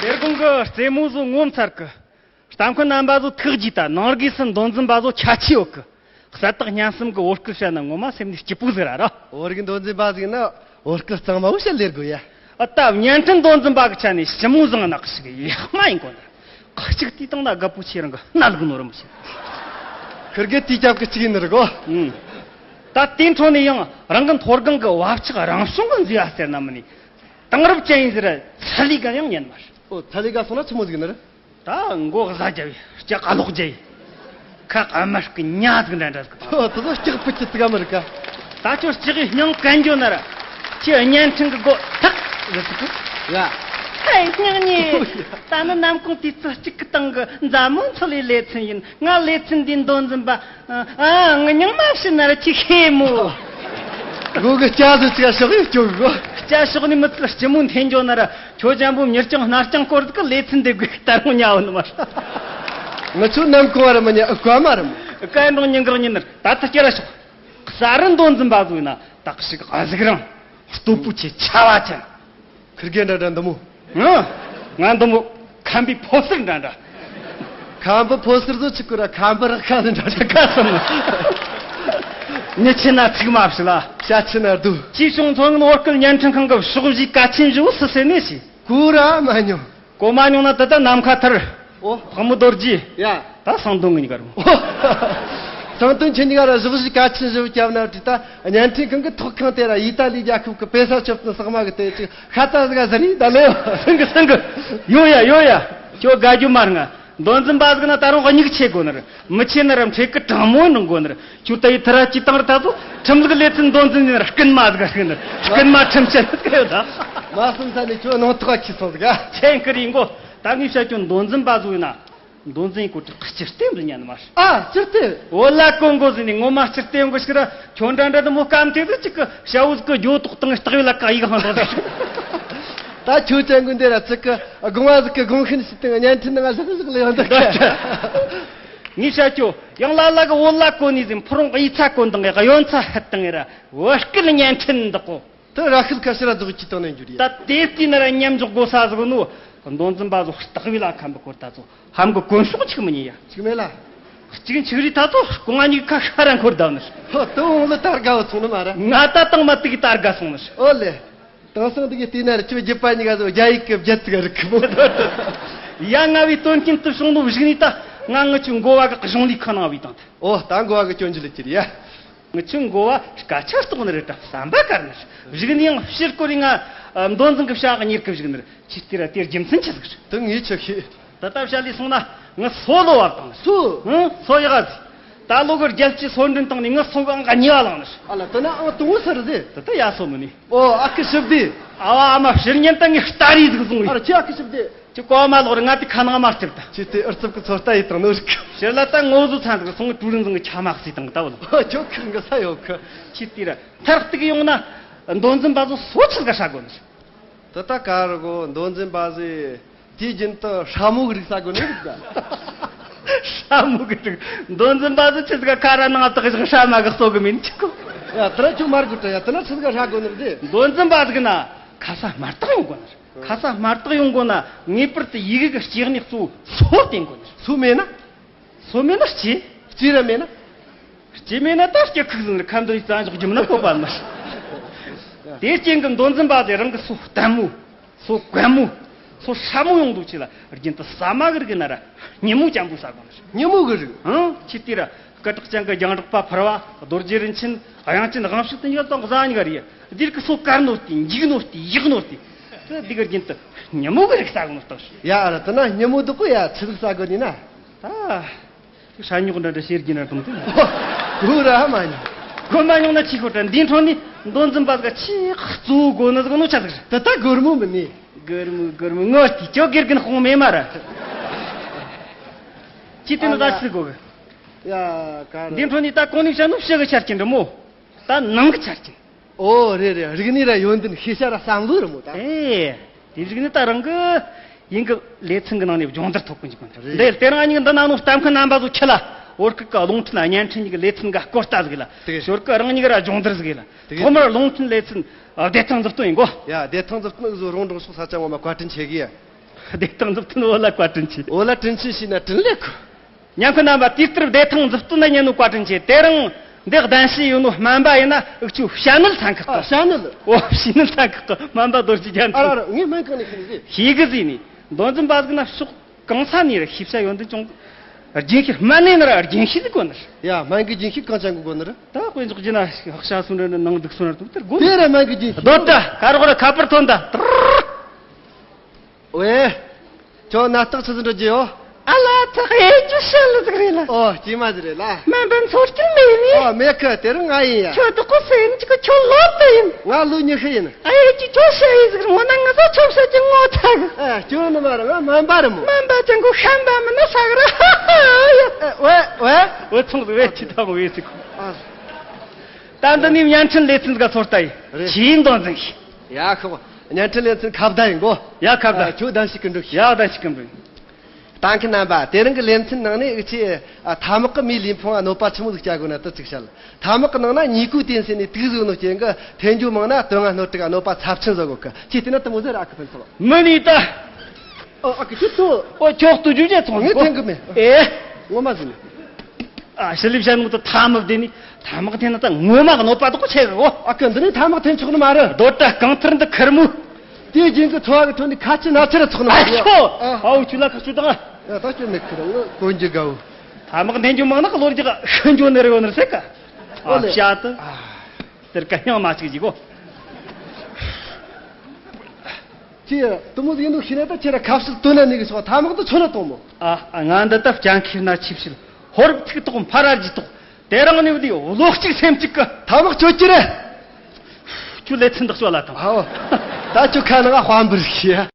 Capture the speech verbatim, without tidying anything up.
དེར་དགོང་གི་རྩེད་མོ་བཟོ་ངོ་མཚར་གི། གཏམ་ཁ་རྣམ་པ་བཟོ་ཐུགས་རྒྱུས་ད། ནང་སྒོས་སུ་མདོ་འཛིན་པ་བཟོ་ཁྱད་ཆོས་ཡོད་གི། གསལ་དག་སྙན་གསུམ་གི་བོད་སྐད་བཤད་ན་ངོ་མ་སེམས་ནས་སྐྱིད་པོ་ཟིག་ར་ར། བོད་རིགས་མདོ་འཛིན་པ་ཟིག་ན་བོད་སྐད་གཙང་མ་བོ་བཤད་ལེར་དགོས་ཡ། ཨ་ད་བརྙན་འཕྲིན་མདོ་འཛིན་པ་གི་ཆ་ནས་ཞི་མོ་བཟང་ནག་ཞིག་ཡག་མ་ཡིན་གོ་ན། ཁ་ཅིག་དུས་དང་ན་རྒད་པོ་ཆེ་རང་གི་སྣ་ལུག་ནོ་ར་མི་ཤེས། ཁིར་གེ་དུས་རྒྱབ་གི་གཅིག་ཡིན་ནི་རེད་གོ། ཨུམ། ད་དེའི་འཕྲོ་ནས་ཡང་རང་གི་མཐོ་སྒང་གི་བབ་ཆགས་རང་བྱུང་གི་མཛེས་པ་ཟེར་ན་མིན་ནི། དེང་རབས་ཅན་ཡིན་ཟེར་ཚ་ལི་ག་ཡང་ཉན་མ་རེད། ཨོ་ཚ་ལི་ག་སོང་ན་ཆི་མོ་ཟིག་ནི་རེད། ད་མགོ་གཟའ་རྒྱབ་ཡི་སྐྱ་ཀ་ལོག་རྒྱ་ཡི། ཁ་ཨ་མ་སྐུ་ཉ་ཟིག་འདྲ་འདྲ་ཟིག་ཨོ་དེ་ཚོ་སྐྱག་པུ་ཅི་ཙིག་ཨ་མི་རི་ཀ། ད་ཁྱོད་སྐྱག་ཡི་སྙིང་གན་འགྱོ་ན་ར། ཁྱོད་བརྙན་འཕྲིན་གི་སྒོ་ཐག་ཟིག་ཟིག་ཡ། ཧེ་སྙིང་ཉེ། ད་ནི་ནམ་གུང་དུས་ཚོད་གཅིག་གི་སྟེང་གི་མཛའ་མོ་འཚོལ་ལེ་ལེ་ཚན་ཡིན། ང་ལེ་ཚན་འདིའི་མདོ་འཛིན་པ། ཨ། ངི་མྱིང་མ་བཤད་ན་ར་ཁྱི་ཤེས་མོ། སྒོ་གི་སྐྱ་ཟིག་ཅིག་ཤོག་ཡོད་སྐྱོ་གི་གོ། སྐྱ་ཤོག་ནི་མི་ཚེ་ལ་སྐྱི་མོ་འཐེན་འགྱོ་ན་ར། ཁྱོད་ཅན་པོ་མྱུར་སྐྱོང་སྣ་རྐྱང་སྐོར་ཟིག་གི་ལེ་ཚན་འདེབས་དགོས་ད་རུང་ཉ་བོ་ནི་མ་ར། ང་ཚོ་ནམ་གོ་བ་ར་མི་ཉ་ཨུ་ཀ་མ་ར་མོ། ཨུ་ཀ་འགྲོ་ཉིན་གག་ཉིན་ནར་ད་ལྟ་སྐྱ་ར་ཤོག་གསར་རུ་མདོ་འཛིན་པ་ཟིག་ཡིན་ན་དག་ཞིག་ཨ་ཟིག་རང་སྟོབས་པོ་ཆེ་ཆ་བ་ཅན། ཁིར་གེ་འདྲ་འདྲ་འདི་མོ། ཨ། ང་འདི་མོ་ཁམ་པའི་ཕོ་གསར་འདྲ་འདྲ། ཁམ་པའི་ཕོ་གསར་བཟོ་ཆི་ཀུ་ར་ཁམ་པའི་རག་ཁ་ཟིག་འདྲ་འདྲ་ག་སོང་ནི། མྱི་ཆེ་ན་ཚིག་མ་བཤད་ལ། བྱ་ཆེ་ན་སྡུག་ཅིའི་ཕྱོགས་མཚོ་སྔོན་བོད་སྐད་བརྙན་འཕྲིན་ཁང་གི་ཕྱོགས་བཞིའི་གལ་ཆེན་བཞི་བོ་སུ་ཟེར་ནས་ཤི། གོ་ར་མ་མྱོང་། གོ་མ་མྱོང་ན་དེ་ད་ནམ་མཁའ་མཐར། ཨོ། ཕག་མོ་རྡོ་རྗེ། ཡ། ད་གསང་དོན་གི་གཉིས་ཀ་རུ། ཨོ། གསང་དོན་ཁྱེད་གཉིས་ཀ་ར་ཕྱོགས་བཞི་གལ་ཆེན་བཞི་བོ་བརྒྱབ་ན་དྲིས་ད་བརྙན་འཕྲིན་ཁང་གི་ཐོག་ཁང་དེ་ར་ཡི་ཏ་ལི་རྒྱལ་ཁབ་གི་པེ་ས་ཆོབ་ཏུ་ཟག་མ་གི་དེ་ཅིག་ཤ་ཚ་ཟིག་ཟ་རི་ད་ལེ། སེང་གི་སེང་གི། ཡོ་ཡ་ཡོ་ཡ། ཁྱོད་དགའ་རྒྱུ་མ་རེད་ང་། མདོ་འཛིན་པ་ཟིག་ན་ད་རུང་སྙིགས་ཆེ་དགོས་ནི་རེད། མི་ཆེ་ནི་ར་འཕྲེད་སྐུ་དྲང་མོ་ཡིན་རུང་དགོས་ནི་རེད། ཁྱོད་ད་ཡི་ཐ་ར་ཅི་བཏང་ར་ད་ཚོ་ཁྲིམས་ལུགས་ལེ་ཚན་མདོ་འཛིན་ནི་ར་རྐུན་མ་ཟིག་རེད་ནི། རྐུན་མ་ཁྲིམས་ཆད་ནི་ཟིག་ཡོད་ད། མ་སུམ་ས་ནས་ཁྱོད་ནང་ཐོག་ཁྱི་སོང་ཟིག་ཨ། ཆེན་ཁི་རི་མགོ། ད་ངས་བཤད་ཁྱོད་མདོ་འཛིན་པ་ཟིག་ཡིན་ན། མདོ་འཛིན་གོ་ཁྲི་སྤྱིར་བསྟན་དུ་ཉན་མ་རེད། ཨ་སྤྱིར་བསྟན། འོ་ལ་གོ་མགོ་ཟིན་ནས་ངོ་མ་སྤྱིར་བསྟན་གོ་ཞིག་ར། ཁྱོད་འདྲ་འདྲ་དུ་མོ་སྐམ་ཐེ་དུ་ཅིག་གི་ཞ་བོ་ཟིག་གི་རྒྱོ་ཏོག་དང་སྟག་བེ་ལ་ཀ་ཡིག་ཧང་དང་། ད་ཁྱོད་ཅན་ཀུན་དེ་ར་ཚིག་གི་དགོང་བ་ཟིག་གི་དགོང་ཤིན་ཞིག་དང་བརྙན་འཕྲིན་ནང་ལག་ཟིག་ལ་ཡོང་འདུག་ངས་བཤད་ཁྱོད་ཡང་ལ་ལ་གི་འོ་ལ་གོ་ནས་ཟིན་ཕུ་རུང་གི་ཡིག་ཚ་གོ་འདང་གི་གཡོན་ཚ་ཧད་དང་ངེ་ར་བོད་སྐད་བརྙན་འཕྲིན་འདི་གོ། དེ་ར་ཤུལ་ཁ་ཕྱིར་ར་རྫོགས་ཀྱི་སྟེང་ནས་འགྱུར་ཡ། ད་དེ་དུས་ན་ར་མཉམ་འཇོག་དགོས་ས་ཟིག་ནོ། མདོ་འཛིན་པ་ཟོ་སྟག་བི་ལ་ཁམ་པའི་སྐོར་ད་ཚོ་ཧམ་གི་གོན་ཤོག་ཆིག་མི་ཉན་ཡ། ཆིག་མེད་ལ། གཅིག་འཆིག་རི་ད་ཚོ་སྐུ་ང་གཉིས་ཁ་ཤ་ར་འཁོར་བསྡད་ནི། ཧོ་དེ་འོང་ལ་ད་དགའ་བ་ཚོང་ནི་མ་ར། ང་ད་དང་མ་ཏིག་གི་ད་དགའ་སོང་ནི། ཨོ་ལེ། དེང་སང་འདི་གི་བལྟས་ན་ར་ཁྱོད་རྒྱུད་པ་གཉིས་ཀ་ཚོ་རྒྱ་ཡིག་གི་རྒྱུད་ཚིག་རིག་གི་མོ། ཡ་ང་བའི་དོན་རྐྱེན་དུ་བྱུང་ནོ་བཞུགས་ནི་ད་ང་ངི་ཆུ་མགོ་བ་གི་གཞུང་ལས་ཁ་ནང་བའི་དང་། ཨོ་ད་མགོ་བ་གི་སྐྱོན་བརྗོད་ལ་ཁྱེར་ཡ། ངི་ཆུ་མགོ་བ་སྐད་ཆ་གཏོང་ནི་རེད་དྲ་བསམ་པ་དཀར་ནི་རེད། བཞུགས་ནི་ཡང་ཕྱིར་སྐོར་རི་ང་མདོ་འཛིན་གི་བྱ་གཉེར་གི་བཞུགས་ནི་རེད། ཅི་སྟེ་ར་དེར་རྒྱུ་མཚན་ཆི་ཟིག་རེད། དེ་ངས་ཆི་ཤེས། ད་ལྟ་བྱ་ལས་སོང་ན་ངི་སོ་ལོ་བར་དང་། སོ། ཨང་སོ་ཡག་ཟིག་ད་ལོ་གི་རྒྱལ་སྤྱི་སོ་འདྲེན་བཏང་ནས་ངི་སོ་གི་ཨང་གཉིས་པ་ལངས་ནི་རེད། ཨ་ལ་དེ་ན་ཨང་དང་པོ་སུ་རེད་ཟེ། དེ་ད་ཡ་སོ་མི་ནི། ཨོ་ཨ་ཁུ་ཞི་བདེ། ཨ་བ་ཨ་མ་ཕྱིར་ཉན་ད་ངས་སྟ་རི་ཟིག་བཟུང་བས། ཨ་ར་ཁྱི་ཨ་ཁུ་ཞི་བདེ། ཁྱོད་གོ་མ་ལོག་རེ་ང་དེ་ཁ་ནང་མ་སྐྱུར་ད། ཁྱེད་དེ་ཨུ་ཚུགས་ཀྱི་ཚོད་ལྟ་ཡིས་དང་ནོར་གི་ཕྱིར་ལ་ད་ངོ་བཟོ་ཚན་ཟིག་སོང་ངི་ཀྲུའུ་རིན་ཟིང་གི་ཁྱ་མ་གསོས་དང་ད་བུ་ལ། ཁྱོད་ཁུར་འགི་ས་ཡོད་གི། ཁྱེད་དེ་ར་མཐར་གཏུགས་ཡོང་ན་མདོ་འཛིན་པ་ཟོ་སོ་ཆི་ཟིག་ག་ཧྲ་གོ་ནི། དེ་ད་ག་རུ་གོ་མདོ་འཛིན་པ་ཟོས་དུས་རྒྱུན་དུ་ཧྲ་མོ་གི་རིག་ས་གོ་ནི་རིག་ད། ཧྲ་མོ་གི་རིག་མདོ་འཛིན་པ་ཟོ་ཆི་ཟིག་ག་ཁ་ར་ནང་བཏགས་ཞིང་ཧྲ་མ་གི་གསོ་གི་མིན་ཆི་གོ། ཡ་དེ་ར་ཁྱོད་མར་གོ་ད་ཡ་དེ་ན་ཆི་ཟིག་ག་ཧྲ་གོ་ནི་རེད། མདོ་འཛིན་པ་ཟིག་ན་ཁ་ས་མར་བཏགས་ཡོང་གོ་ནི་རེད། ཁ་ས་མར་བཏགས་ཡོང་དགོས་ན་ངེས་པར་དུ་ཡི་གེ་གི་སྐྱེ་གནས་གཙོ་བོ་སོ་བསྟེན་དགོས་ནི། སོ་མེད་ན། སོ་མེད་ན་སྐྱེ། སྐྱེ་ར་མེད་ན། སྐྱེ་མེད་ན་ད་སྐྱེ་ཁུག་ཟིན་ཁ་འདོན་རྩ་འཇོག་རྒྱུ་མིན་ན་བཀོད་པ་མི། དེ་རྐྱེན་གྱིས་མདོ་འཛིན་པ་དེ་རང་གི་སོ་བརྟན་མོ། སོ་གོན་མོ། སོ་ཧྲ་མོ་ཡོང་འདུག་ཆེ་ལ་རྒྱུན་དུ་ཟ་མ་གི་རིགས་ན་ར་ཉིན་མོ་ཅན་པོ་ཟ་དགོས་ནི། ཉིན་མོ་གི་རིགས། ཨང་ཆི་དེ་ར་སྐད་གྲགས་ཅན་གྱི་རྒྱང་བསྒྲགས་པ་ཕུར་བ་རྡོ་རྗེ་རིན་ཆེན་དབྱངས་ཅན་དབང་ཕྱུག་དེ་གཉིས་ཀ་ཙང་གཟའ་གཉིས་ཀ་རེད། འདིར་གི་སོ་དཀར་ནོ་སྟེ་འཇིག་ནོ་སྟེ་ཡག་ནོ་སྟེ། དེ་འདི་གར་རྒྱུན་དུ་ཉིན་མོ་གི་རིགས་ཟ་གི་ནོ་ལྟོས། ཡ་ཨ་ར་དེ་ན་ཉིན་མོ་འདུག་གོ་ཡ་ཆི་ཟིག་ཟ་དགོས་ནི་ན། ད། ཤ་ཉོག་འདྲ་འདྲ་ཤེར་གྱིན་ན་དང་དུ། གོ་ར་མ་ཉོ། གོ་མ་ཉོ་ན་ཆི་ཁོ་ཏྲ་འདི་འཕྲོ་ནི་མདོ་འཛིན་པ་ག་ཆི་གཙོ་བོ་དགོས་ནི་ཟིག་ནོ་ཆ་ཟིག་རེད། དེ་ད་སྒོར་མོ་མི་ནི། སྒོར་མོ་སྒོར་མོ་ངོ་སྟེ་ཅོ་སྒེར་གི་ན་ཧོང་མེད་མ་ར། ཅི་དེ་ནི་ད་ཆི་དགོས་གི། ཡ་ག་རེད། འདི་འཕྲོ་ནི་ད་གོང་ནས་བཤད་ནོ་ཕྱི་གི་ཆ་རྐྱེན་འདྲ་མོ། ད་ནང་གི་ཆ་རྐྱེན། ཨོ་རེད་རེད། རིག་གནས་ར་ཡོན་ཏན་ཤེས་བྱ་ར་བསམ་བློ་ར་མོ་ད། ཨེ། དེ་རིག་གནས་ད་རང་གི་ཡིན་གི་ལེ་ཚན་གི་ནང་ནས་སྦྱོང་བརྡར་ཐོབ་གི་འཇུག་གི་རེད། འདི་དེ་རང་ཉིད་འདི་ན་ནོ་གཏམ་ཁ་རྣམ་པ་ཚོ་ཁྱི་ལ་བོད་སྐད་གི་རླུང་འཕྲིན་བརྙན་འཕྲིན་གི་ལེ་ཚན་ག་སྐོར་ལྟ་ཟིག་ལ། དེ་ཞོར་གི་རང་ཉིད་ར་སྦྱོང་བརྡར་ཟིག་ལ། དེ་ཐོག་མར་རླུང་འཕྲིན་ལེ་ཚན་བདེ་ཐང་མཛུབ་སྟོན་ཡིན་གོ། ཡ་བདེ་ཐང་མཛུབ་སྟོན་བཟོ་རོང་འབྲོག་ཕྱོགས་ས་ཆ་ངོ་མ་བཀའ་དྲིན་ཆེ་གི་ཡ། བདེ་ཐང་མཛུབ་སྟོན་འོ་ལ་བཀའ་དྲིན་ཆེ། འོ་ལ་དྲིན་ཆེ་ཞུས་ན་དྲིན་ལས་ཁུ། ཉན་མཁན་རྣམ་པ། དུས་ལྟར་བདེ་ཐང་མཛུབ་སྟོན་ན་ཉན་ནོ་བཀའ་དྲིན་ཆེ། དེ་རིང་འདི་གདན་ཞུས་ཡོད་ནོ་སྨན་པ་ཡིན་ན་འུ་ཆོ་ཤ་ནལ་ཚན་ཁག་ཨ། གི་ཤ་ནལ། འོ་ཤ་ནལ་ཚན་ཁག་གི་སྨན་པ་རྡོ་རྗེ་རྒྱལ་ཨ་ར་མཚན། ར་ངས་སྨན་གང་ནས་ཤེས་ནི་ཟེར། ཤེས་གི་ཟེར་ནི། མདོ་འཛིན་པ་ཟིག་ན་ཕྱོགས་གང་ས་ནས་ར་ཤེས་བྱ་ཡོད་འདི་ཅུང་། རྒྱུན་ཤེས་སྨན་ནས་ན་ར་རྒྱུན་ཤེས་ཟིག་དགོ་ནི་རེད། ཡ་སྨན་གི་རྒྱུན་ཤེས་གང་ཅན་གི་དགོ་ནི་རེད། ད་དཔེ་འཇོག་རྒྱུ་ན་ཧག་ཤ་སུན་རེ་ནི་ནང་འདུག་སུན་རེ་འདུག་དེར་དགོ་ནི། དེ་ར་སྨན་གི་རྒྱུན་ཤེས། སྡོད་ད་ཁ་རོག་ར་ཁ་པར་ཐོན་ད། ཝེ། ཁྱོད་ནད་རྟགས་ཆི་ཟིག་འགྲོ་རྒྱུ་ཡོད། ཨ་ལ་ཚ་ཧེ་ཅུ་ཤ་ལ་ཟིག་རེད་ལ། ཨོ་སྐྱེས་མ་ཟིག་རེད་ལ། སྨན་པ་འཚོ་སྐྱིད་མེད་ནི། ཨོ་མེད་ཁ་དེ་རིང་ང་ཡིན་ཡ། ཁྱོད་དུ་ཀོ་སེ་ཡིན་ཅིག་ཁྱོད་ལོབ་ཏུ་ཡིན། ང་ལོ་ཉི་ཤུ་ཡིན། ཨ་ཡེ་ཅི་ཁྱོད་ཤ་ཡིན་ཟིག་རེད་ངོ་ན་ང་ཚོ་ཁྱོད་ཤ་ཅིག་ངོ་ཚ་གི། ཨ་ཁྱོད་ནི་མ་རེད་ང་སྨན་པ་རེད་མོ། སྨན་པ་ཅན་གོ་ཤམ་པ་མིན་ན་ཧྲ་གི་ར་ཧ་ཧ་ཡ། ཨེ་ཝེ་ཝེ། ཝེ་ཚོང་ཟིག་ཝེ་ཅི་ཐང་ཝེ་ཟིག་ཨ། ད་འདི་ནི་བརྙན་འཕྲིན་ལེ་ཚན་ཟིག་ག་ཚོར་ལྟ་ཡིན། རེད། ཆི་ཡིན་དོན་འཛིན་ཤིག་ཡ་ཁོ། བརྙན་འཕྲིན་ལེ་ཚན་ཁ་བརྡ་ཡིན་གོ། ཡ་ཁ་བརྡ། ཨ་ཁྱོད་གདན་ཞུ་གི་འགྲོ་ཤིག་ཡ་གདན་ཞུ་གི་འགྲོ་ཡིན། ལྟ་མཁན་རྣམ་པ། དེ་རིང་གི་ལེ་ཚན་ནང་ནས་འུ་ཆེ་ཨ་ཐ་མག་གི་མིའི་ལུས་ཕུང་ང་གནོད་པ་ཆི་མོ་ཟིག་བྱ་དགོས་ན་དེ་ཅིག་བཤད། ཐ་མག་གི་ནང་ན་ཉི་ཀོ་ཏིན་ཟེར་ནས་དུག་ཟིག་ནོ་རྐྱེན་གི་འཐེན་རྒྱུ་མང་ན་དོན་ལྔ་སྣོད་དྲུག་ག་གནོད་པ་ཚབས་ཆེན་བཟོ་གོ་གི། ཁྱེད་བལྟས་ན་དེ་མོ་ཟེར་ཨ་ཁུ་ཕན་ཚོགས། མི་ནི་ད། ཨོ་ཨ་ཁུ་ཁྱོད་ཐུ། ཨོ་ཁྱོད་ཐུ་རྒྱུ་ཅེ་ཚོང་ངས་ཟིག་འཐེན་གི་མེད། ཨེ། ངོ་མ་ཟིན། ཨ་ཤི་ལི་བྱ་ནོ་ད་ཐ་མག་དེ་ནི་ཐ་མག་འཐེན་ན་ད་ངོ་མ་གནོད་པ་དོག་ཆེ་གི་ཨོ། ཨ་ཁུ་འདི་ནི་ཐ་མག་འཐེན་ཆོག་ནི་མ་རེད། རྡོ་ད་རྐང་ཐུར་འདི་ཁེར་མོ། དེའི་རྒྱུན་གི་འཚོ་བ་གི་ཁྲོད་ནས་ཁ་ཆུ་ན་ཆུ་ར་ཚོགས་ནི་མ་རེད། ཨ་ཁོ། ཨ། ཨའུ་ཆུ་ལ་ཁ་ཆུ་དང་། ཨ་ད་ཆུ་མེད་ཁུ་རང་གོན་རྒྱུ་དགའ་བོ། ཐ་མག་འཐེན་རྒྱུ་མང་ན་གློ་རྒྱག་ཤི་འགྱོ་ནི་རེ་ཡོད་ནི་སེ་ཀ་ཨ་ཨོ་ལེ། བྱ་དུ། ཨ། དེར་ཀ་སྙིང་མ་ཆིག་ཅིག་གོ། ཅི་ཡ་དུ་མོ་ཡིན་འདུག་ཤི་ན་ད་ཁྱེད་ར་ཁ་བཤད་དོན་ན་ནི་གི་ཆོག་ཐ་མག་ཏུ་ཆོ་ན་གཏོང་མོ། ཨ་ང་འདི་ད་སྤྱང་ཁྱེར་ན་ཆིབས་ཤིལ་ཧོར་ཐིག་ཐོག་འཕར་ར་ཇི་ཐོག་དེ་རང་ནི་བདེ་བློ་གཅིག་སེམས་གཅིག་གི། ཐ་མག་ཆོ་ཅི་རེད། ཁྱོད་ལེ་ཚན་འདི་ཆོ་ལ་དང་། ཨའོ། ད་ཁྱོད་ཁ་ནང་དཔའ་འབུར་ཤི་ཡ།